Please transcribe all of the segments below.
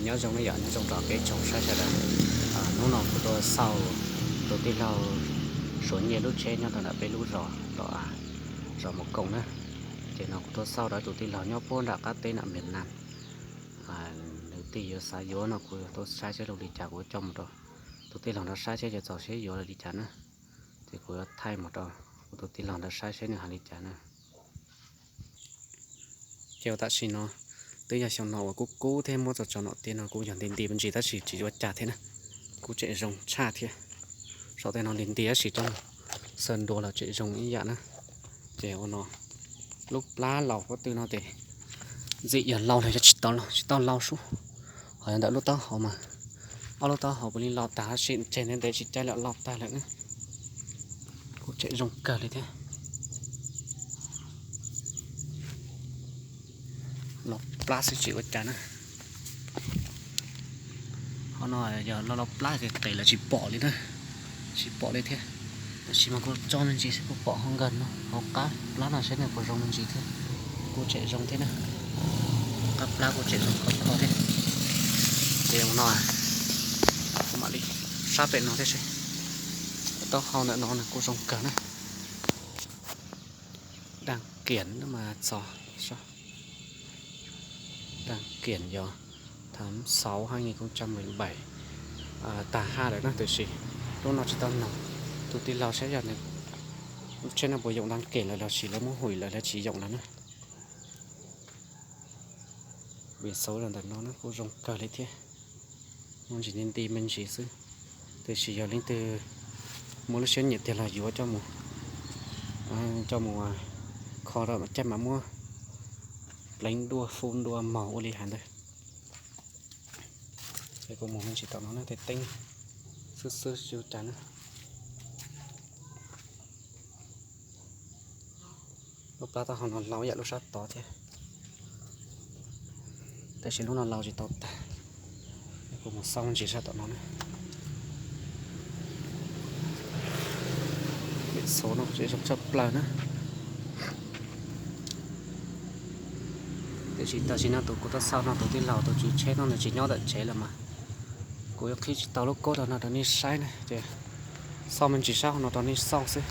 Nyob zoo nej yom, nyob zoo rau peb tsoom saib sawv daws. Hnub no kuv tuaj xauj tus tij laug Suav Nyiaj lub tsheb nyob rau ntawm peb lub zos, zos Mus Koom na. Ces no kuv tuaj xauj rau tus tij laug nyob puag nram qab teb nram Vietnam. Nws tig yuav xav yuav no kuv tuaj saib seb zoo li cas kuv coj mus rau tus tij laug nrog saib seb ces txaus siab yuav li cas na. Ces kuv yuav thaij mus rau kuv tus tij laug ntawd saib seb nws hais li cas na. Ces tam sim no twb yog xyoo no uas kub kub thiab muab tso tso nom tiag no kuj yog nti nti me ntsis tab sis tsis ua cas thiab na. Kuj tseem zoo tshaj thiab. Saum tej no nti nti tab sis coj xaws ntua los tseem zoo ib yam na. Ces ua no lub plab laus pob tw no ces ntxim yog laus los yog tsis tau laus, tsis tau laus sub. Ho yog ntawm lub taub hau mas ob lub taub hau puav leej laus tag tab sis tseg ntev ntev tsis caij lawm, laus tag lawm na. Kuj tseem zoo kawg li thiab. Laus plab xwb tsis ua cas na. Qhov no yog laus laus plab ces qes lawv tsis pom li na, tsis pom li thiab. Tab sis mas kuv tso me ntsis seb puas pom hauv nkawg no, hauv qab plab no seb nws puas zoo me ntsis thiab. Kuj tseem zoo thiab na, qab plab kuj tseem zoo khov kho thiab. Ces ua no kuv mam li sab pem no thiab seb. Taub hau ntawm no nws kuj zoo kawg na. Đăng kiểm mas txog, đăng kiểm yog tháng sáu hai nghìn không trăm mười bảy, tag haj lawm na, tiam sis lub no tsis tau noog tus tij laug saib yog nws lub tsheb no puas yoom đăng kiểm lawm los sis lawv muab hủy lawm lawv tsis yoom lawm na. Biển số ntawm no kuj zoo kawg li thiab, muaj ntsis nti nti me ntsis xwb. Tiam sis yog leej twg muaj lub siab nyiam tiag los yuav coj mus, coj mus kho rau caij mas muab pleev dua fu dua mos ua li hais ntawd. Es kuv mus me ntsis tom no na, tej teeb xwb xwb tsis ua cas na. Lub plab taub hau no laus yam lub sab tod thiab, tab sis lub no laus tsis tau tag. Kuv mus xauj ntsis sab tom no na. Xauv no tseem zoo tshaj plaws na. Tiam sis tam sim no tus kuv tuaj xauj no tus tij laug tus tswv tsheb no nws tsis nyob tom tsev lawm mas kuv yuav qhib tsis tau lub kub rau no rau nej saib na, ces xauj me ntsis sab hauv no rau nej xauj xwb.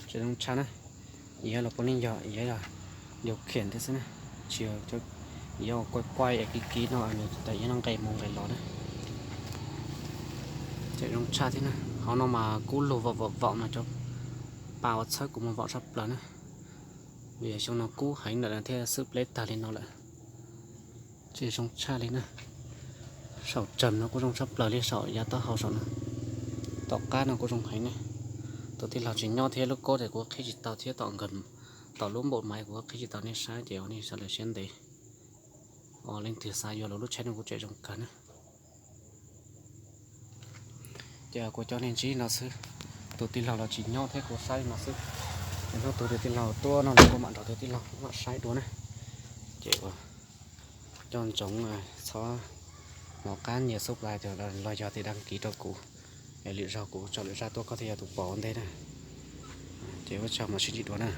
Tseem zoo tshaj na. Iav los puav leej yog iav, yog khiam thiab xwb na, tsis yog iav quaj quaj es kiv kiv no nws tas iav no nqes mus nqes los na. Tseem zoo tshaj thiab na. Hauv no mas kub lug vaum vaum vaum mas cov pa uas txhawb kuv mus vaum tshaj plaws na. Vim yog xyoo no kub heev lawm thiaj xwb pleb tag li no lawm. Tseem zoo tshaj li na. Saum tsawm no kuj zoo tshaj plaws li, saum yav taub hau saum no, tom qab no kuj zoo heev ne. Tus tij laug tsis nyob thiab lub kub ces kuv qhib tsis tau thiab, tom nkawd, tom lub npaum maiv kuv qhib tsis tau nej saib ces ua nej sawv daws siab ntev. Leej twg xav yuav los lub tsheb no kuj tseem zoo kawg na. Ces kuv coj nej ntsib no xwb, tus tij laug los tsis nyob thiab kuv saib no xwb. Ces hnub twg tus tij laug tuaj no los kuv mam nrog tus tij laug mam saib dua na. Ces ua coj ntsoov txhob hnov qab nias subscribe los yog tias đăng ký rau kuv, es lwm zaug kuv tso lwm zaj tuaj koj thiaj yog tus pom ua ntej na. Ces ua tsaug mam sib ntsib dua na.